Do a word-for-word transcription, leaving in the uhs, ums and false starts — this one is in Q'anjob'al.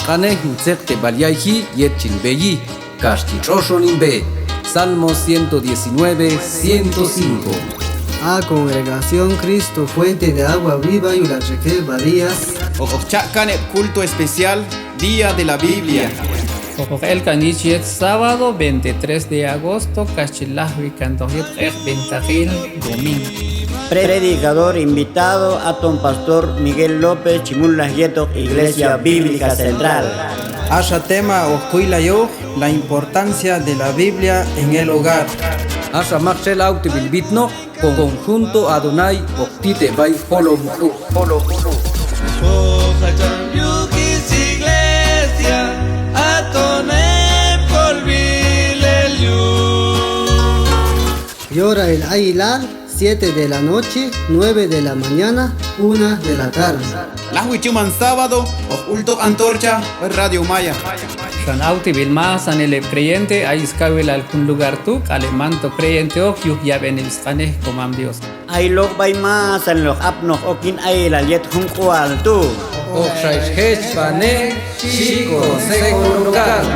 Q'anej hin tzeqteb'al yayji yet chin b'eyi, kax chi tx'oxon hin b'e. Salmo ciento diecinueve, ciento cinco. A congregación Cristo Fuente de Agua Viva yul a txekel Barillas. Hoq cha' kan heb' culto especial, Día de la Biblia. Hoq el kan yich yet sábado veintitrés de agosto, kax chi lajwi kantoq yet q'eqb'intaqil domingo. Predicador invitado, aton pastor Miguel López, chi mulnaj yetoq Iglesia Bíblica Central. Axa tema hoq kuylayoq: La importancia de la Biblia en el hogar. Axa maktxel awteb'il b'itnoq: Con, conjunto Adonai hoq tit heb' b'ay Jolom K'u. Hoq hach an yuj is iglesia, aton heb' kolb'ilel yuj. Yorail ayilal, siete de la noche, nueve de la mañana, una de la tarde. Lajwi chuman sábado hoq ultoq antorcha b'ay Radio Maya. Xan awteb'il masanil heb' creyente ay skawilal jun lugar tu', k'al heb' manto creyenteoq yuj yab'en heb' sq'anej Komam Dios. Ayloq b'ay masanil hoq apnoq ok yin ayilal yet jun k'ual tu'. Hoqxa ix jechb'anej, xhi consejo local.